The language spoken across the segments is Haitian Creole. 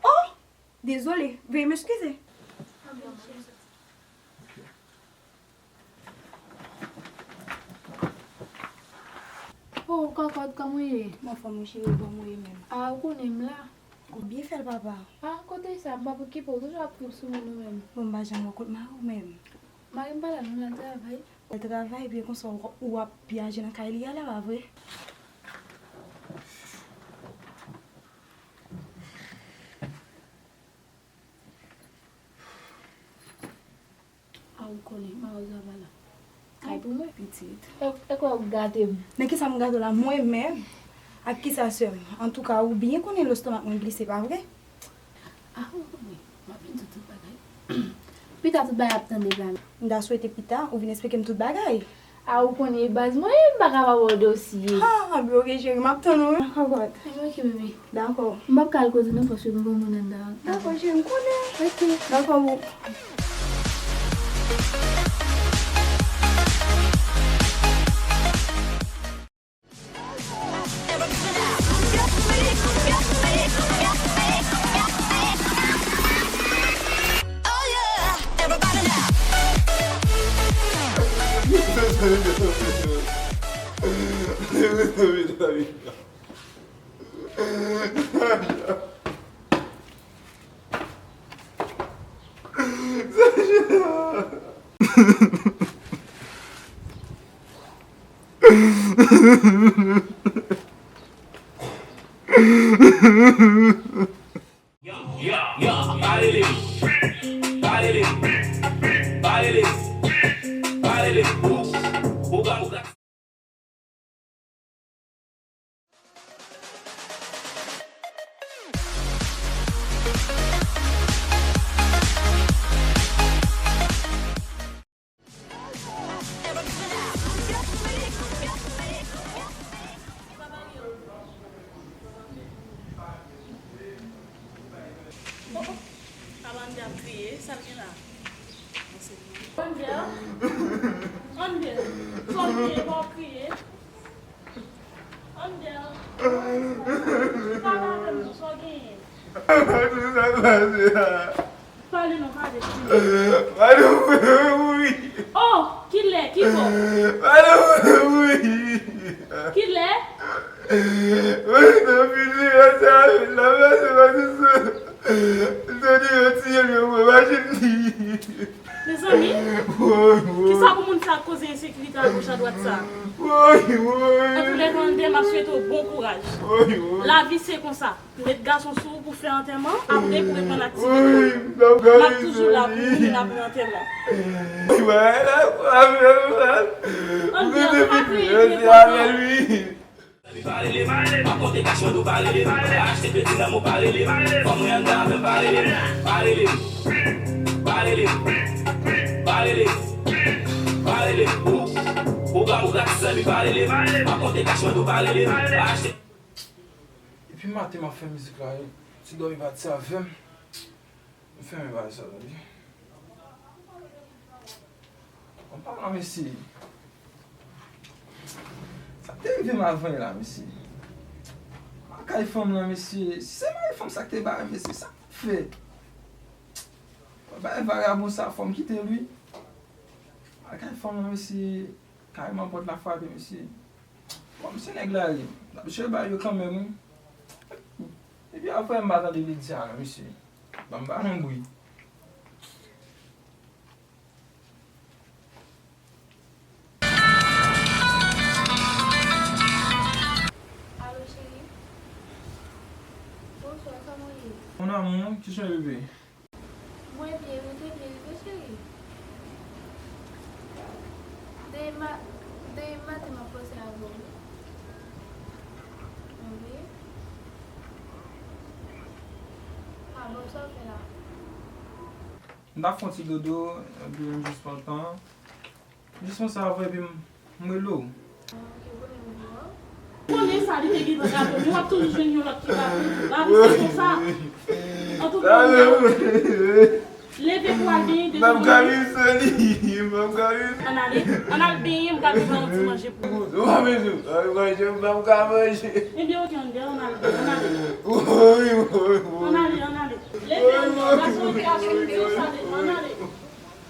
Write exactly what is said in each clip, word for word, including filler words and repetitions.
Oh! Dezole, veuillez m'excuser. Oh, kòkòt, kòman w ye? M anfòm, wi, cheri, kòman w ye menm? Ah, ou konnen m la. Ou byen fè l, papa. Ah, kote sa? M p ap okipe w, toujou ap trip sou moun ou menm. Bon, m pa janm wè w kot mari w menm. Mari m pa la, non, l al travay. Al travay, byen konsa w, w ap pyaje nan kay li a la, pa vre? A ou konnen, mawozo a pa la. Kay pou mwen? Pitit. E, e kwè ou gate m. Men kisa m gate w la? Mwen menm? Ak kisa sè m? Antouka, ou byen konnen lestomak mwen glise, pa vre? A, ou konnen. M ap vin di w tout bagay. Pita tout bagay ap tande la. M ta swete pita, ou vin esplike m tout bagay. A ou konnen baz mwen, m pa ka pa ba w dosye. Ha, bloke cheri, m ap tann ou wi. Dakò, kòkòt. Ebyen, ok, bebe. Dakò. M p ap ka al kote non, paske m gen moun anndan. Dakò, cheri, m konnen. Ok. Dakò, boo. Ya, ya, pa rele m. Pa rele m. Pa rele m. Pa rele m. Ou, ou ka, ou ka. Amanda ap kriye, sa l gen la? Andel? Andel, sa w kriye, pa w kriye. Andel, pale avè m non, sa w genyen? Pale non, pale. Pale, mouri. Oh, kilè, kibò? Pale, mouri. Kilè? Mwen te fini, mwen te fini, mwen te fini. Tony yo tiye m, yo pran machin li. Mezanmi, woy, woy, kisa pou moun sa koze ensekirite agoch adwat sa? Woy, woy. Antoulèka, Andel, m ap swete w bon kouraj. Woy, woy. Lavi se konsa. Ou met gason sou ou pou fè antèman, apre pou reprann aktivite w. Woy, m ap toujou la pou moun apre antèman. Woy, woy, woy, woy. Andel, pa kriye, li enpòtan. Pale, pale, pa konte kachman nou, pale, pale, pa achte kredi nan mwen, pale, pale, fanm mwen anndan avè m, pale, pale, pale, pale, pale, pale, ou, ou ka, ou ka ti zanmi, pale, pale, pa konte kachman nou, pale, pale, pa achte. Epi maten m ap fè mizik la, ti dòmi pati avè m. M fèmen bagay sa, tande. Konpa la, mesye. Sa k te rive m avan la, mesye. Makay fanm lan, mesye. Si se mari fanm sa k te bare, mesye, sa k t ap fèt? Bagay vagabon sa, fò m kite l, wi. Makay fanm lan, mesye. Kareman pòt la frape, mesye. Bon, se nèg la ye. N ap jere bagay yo kanmenm, wi. Epi apre, m pa tande li di anyen, mesye. Ban m pa nan bri. Alo, cheri. Bonswa, kòman w ye? Mon amour, kijan w ye, bebe? Mwen byen, rete byen, rete cheri. Demen ma-, demen maten m ap panse avè w, wi. Mwen byen. Ah bon, sa w fè la? M t ap fè yon ti dodo, epi m jis pran tan. Jis konsa vre, epi m, m rele w. Konnen sa, li te gentan gate w, men w ap toujou jwenn yon lòt ki gate w tou. Lavi se konsa. Antouka, Leve pou al benyen depi. M p ap ka viv san li. M p ap ka viv. Ann ale, ann al benyen, m ka vin fè yon ti manje pou ou. Ou pa bezwen manje, m p ap ka manje. Ebyen, oke, ann ale, ann ale. Woy, woy, woy. Ann ale, ann ale. Leve, ann ale. Gason, gason, ann ale.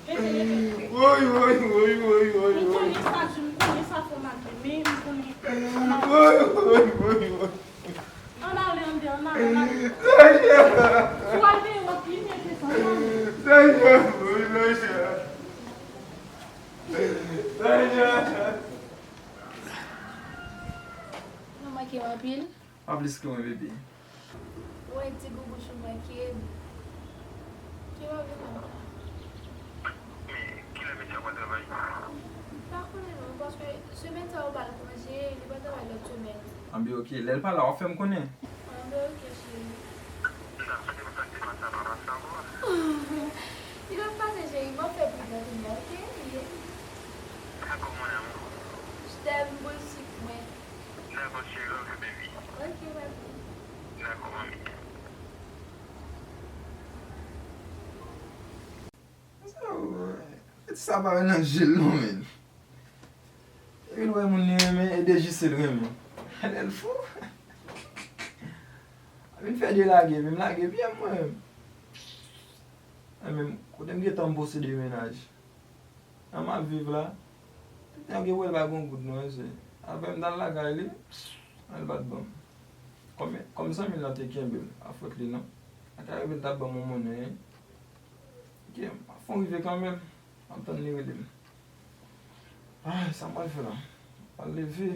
Leve, leve. Woy, woy, woy, woy, woy, woy. M konnen sa di, m konnen sa fè w mal, men m konnen. Woy, woy, woy, woy. Ann ale, ann ale, ann ale. Sachè! Si w al benyen, w ap pi byen ke sa, ann ale. Sachè! Wi, Sachè! Sachè! Nou manke m anpil. Pa plis ke mwen, bebe. Ou wè ti gougouch ou manke m. Ki w ap vin la? Men, kilè mesye a pral travay? M pa konnen non, paske semèn sa yo ba l konje, li pral travay lòt semèn. Anben oke, lè l pa la, w ap fè m konnen. Anben oke, cheri. N ap site pou sa k te pase a pa pase ankò. Li p ap pase, cheri, m ap fè pli gran kounye a, oke? Dakò, mon amour. Je t'aime, boul sik mwen. Dakò, cheri, love you, baby. Oke, papi. Dakò, manmi. Sa, wè. Sa pa wè nan je l non, men. Epi l wè moun li renmen, e de jis l renmen. Lè l fou. Vin fè de lage, men m lage byen mwen. Mwen menm, kote m gentan m posede mennaj. Jan m ap viv la, tout nèg yo wè l pa gon goud non, mesye. Apre m t al lakay li, l pa t ban m. Kòm, kòm zanmi l lan te kenbe m, pa fòt li non. Lakay li, l t ap ban m yon monnen. Ok, m ap fè yon rive kanmenm. M ap tann li rele m. Ay, sa m pral fè la? M pral leve.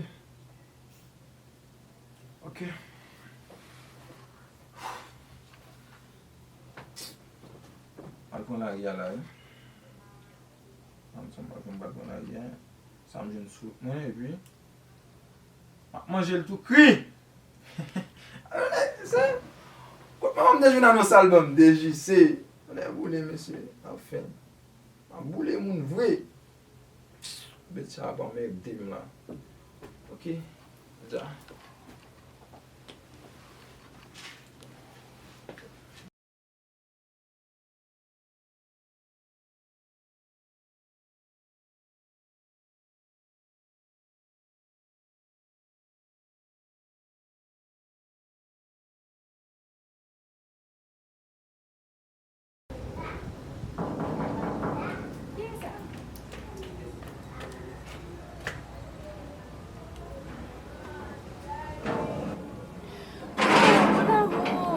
Ok. Al pran lari a la, wi. Sa m sanble ke m pral pran lari a. Sa m jwenn sou mwen, epi m ap manje l tou kri. Sa, kot manman m te jwenn anons album D J C? Anlè boule, mesye. Anfen. M ap boule moun vre. Bèt sa ap anmède m la. Ok. Dja.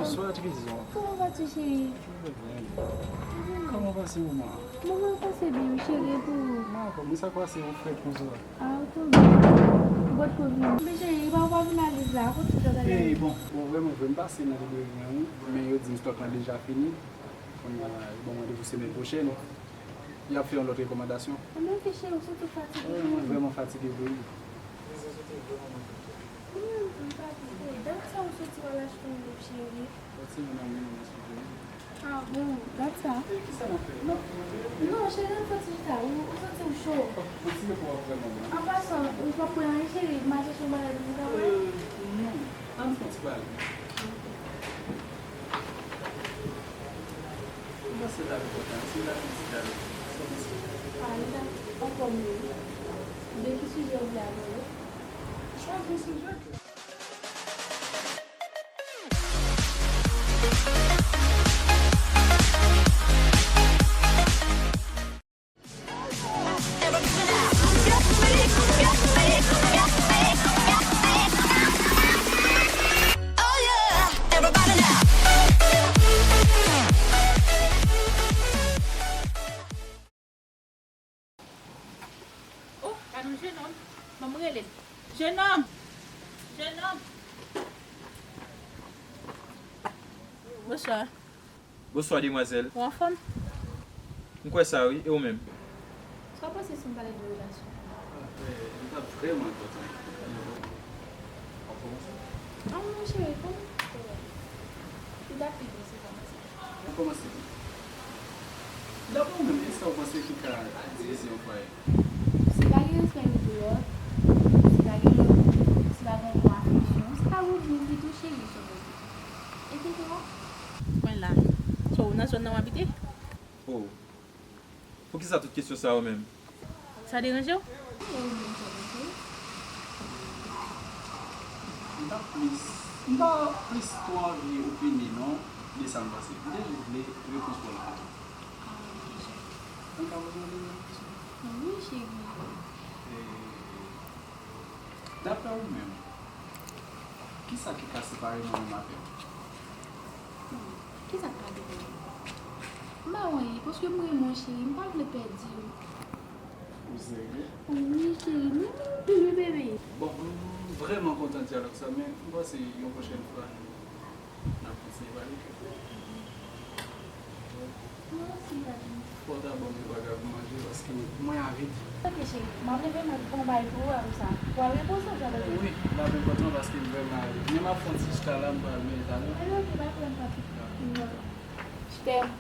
Bonsoir, Trésor. Comment vas-tu, chérie? Je vais bien. Comment va ce moment? Moman an pase byen, wi, cheri, e pou ou? Mwen sa pase, ou frèt konsa. Ah, ou tonbe. Bòt kou vini. Men cheri, pa, ou pa vin a liv la, kote ou t al? Eh, bon, bon, vrèman vre, m pase nan libreri an, wi, men yo di m stòk lan deja fini. Kounye a, yo ban m randevou semèn pwochèn. Y ap fè yon lòt rekòmandasyon. Anben, ok, cheri, ou santi w fatige? Wi, mwen vrèman fatige vre, wi. Mwen menm tou, m pa pito. Dat sa ou soti w al achte yon liv, cheri? Yon timoun an men mwen sou vre. Ah bon, gad sa. E kisa n ap fè? N ap fè yon ti repo? Non, cheri, ann fè ti chita. Ou, ou santi w cho. Yon ti repo ap vrèman bon. An pasan, ou p ap pran anyen, cheri? M al chèche yon bagay pou nou ka pran? Euh, non. Ann fè yon ti pale. Ou panse l ap enpòtan, si l ap itil a, sa w panse? Ah, li t ap ankò mye, wi. De ki sijè ou vle abòde? Chwazi yon sijè ke. Oh, gad yon jenòm. Ban m rele l. Jenòm! Jenòm! Bonswa. Bonswa, demwazèl. Ou anfòm? M kwè sa, wi. E ou menm? Sa w panse si m pale de relasyon? Ah, eh, li t ap vrèman enpòtan. W ap kòmanse? Ah, non, cheri, kòmanse. Li t ap pi byen si w kòmanse. Mwen kòmanse. Dapre w menm, kisa w panse ki ka divize yon fwaye? Si pa gen respè youn pou lòt, si pa gen lanmou, si pa gen yon bon afeksyon, se pa gwo moun ki tou cheri sou kote. E kisa? Mwen la. So, ou nan zòn nan w abite? Oh. Poukisa tout kesyon sa yo menm? Sa deranje w? M pa plis, m pa plis twò anvi opine non de sa m panse. M te jis vle repons pou l. Mwen ka poze w de kesyon? Wi, cheri. Dapre ou menm, kisa ki ka separe mwen menm avè w? Kisa k ka separe nou? M pa wè anyen, paske m renmen w, cheri, m pa vle pèdi w. Ou serye? Wi, cheri, m renmen w anpil, wi, bebe. Bon, m vrèman kontan dyalòg sa, men m panse yon pwochèn fwa, n ap kontinye pale. Fò w ta ban m yon bagay pou manje paske mwen avid. Ok cheri, m ap leve m al pran yon bagay pou ou apre sa. Pou w al repoze w, sa vle di. Wi, l ap enpòtan paske m vrèman avid. Men m ap fè yon ti chita la, m pral mele talè. Ebyen ok, pa pwoblèm papi. Je t'aime.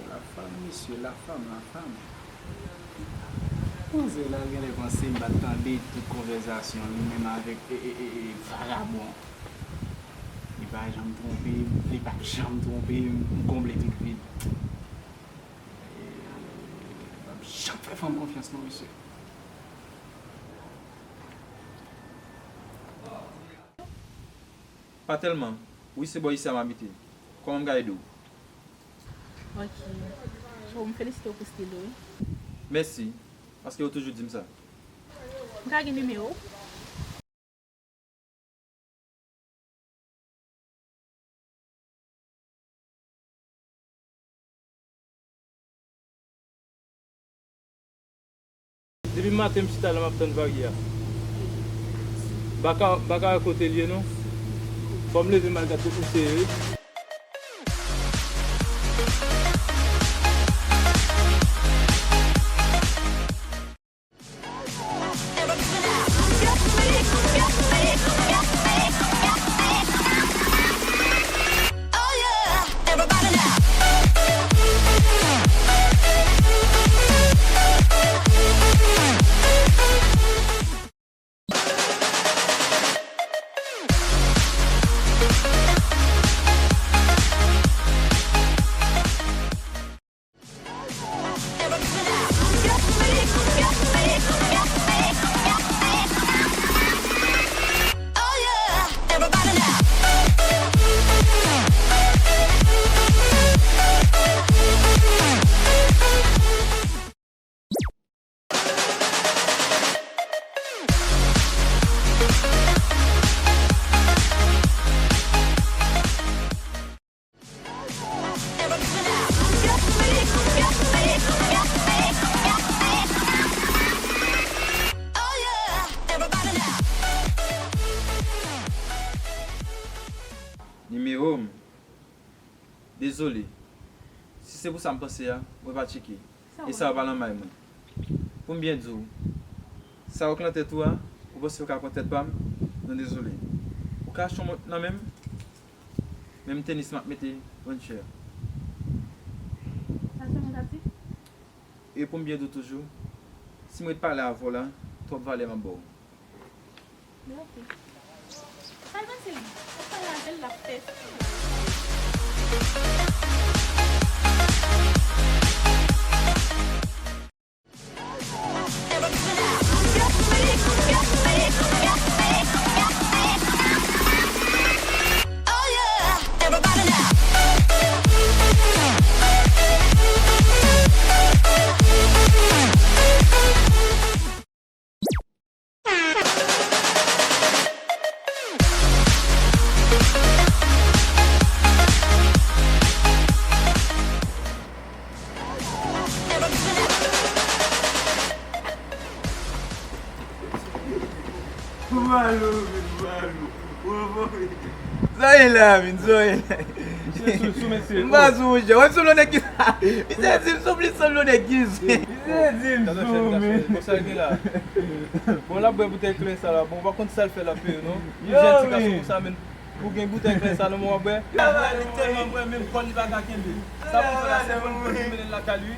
La femme, mesye, la femme, la femme. Manzè la genlè panse m pa t tande tout konvèsasyon li menm avèk e, e, e, e, vagabon. Li pa janm twonpe m, li p ap janm twonpe m, m konble tout vid. E, m p ap janm fè fanm konfyans non, mesye. Pa tèlman. Wi, se bò isi a m abite. Kòman m ka ede w? Ok. Cho, m felisite w pou stil ou, wi. Mèsi, paske ou toujou di m sa. M ka gen nimewo w? Depi maten m chita la m ap tann Varye a. M pa ka, m pa ka wè kote l ye non. Fò m leve m al gad kote l ye wi. Nimewo m. Dezole. Si se pou sa m panse a, mwen pa tcheke. E sa yo pa nan may mwen. Pou m byen di w, sa w k nan tèt ou a, ou panse w ka pran tèt pa m? Non, dezole. Ou ka achte yon mont nan men m? Menm tenis m ap mete, one share. Sa sèlman w t ap di? E pou m byen di w toujou, si m ret pale avè w la, twòp valè m ap ba w. Men ok. Sa l panse l di? Ou pale avè l, l ap fè fi. Sa ye la, min, sa ye la. Misye sou, sou, mesye. M pa sou, monchè. Wè m sou lonè ki sa. Misye di m sou plis sou lonè ki sa. Misye di m sou, men. Konsa l gen la. Bon, l ap bwè boutèy klè sa la. Bon, ou pa konn sa l fè l ap peye, non. Li jèn ti gason konsa, men. Ou gen boutèy klè sa nan men w ap bwè. Li tèlman bwè, menm kò l li pa ka kenbe. Sa pou fè la, se pou l mele l lakay li.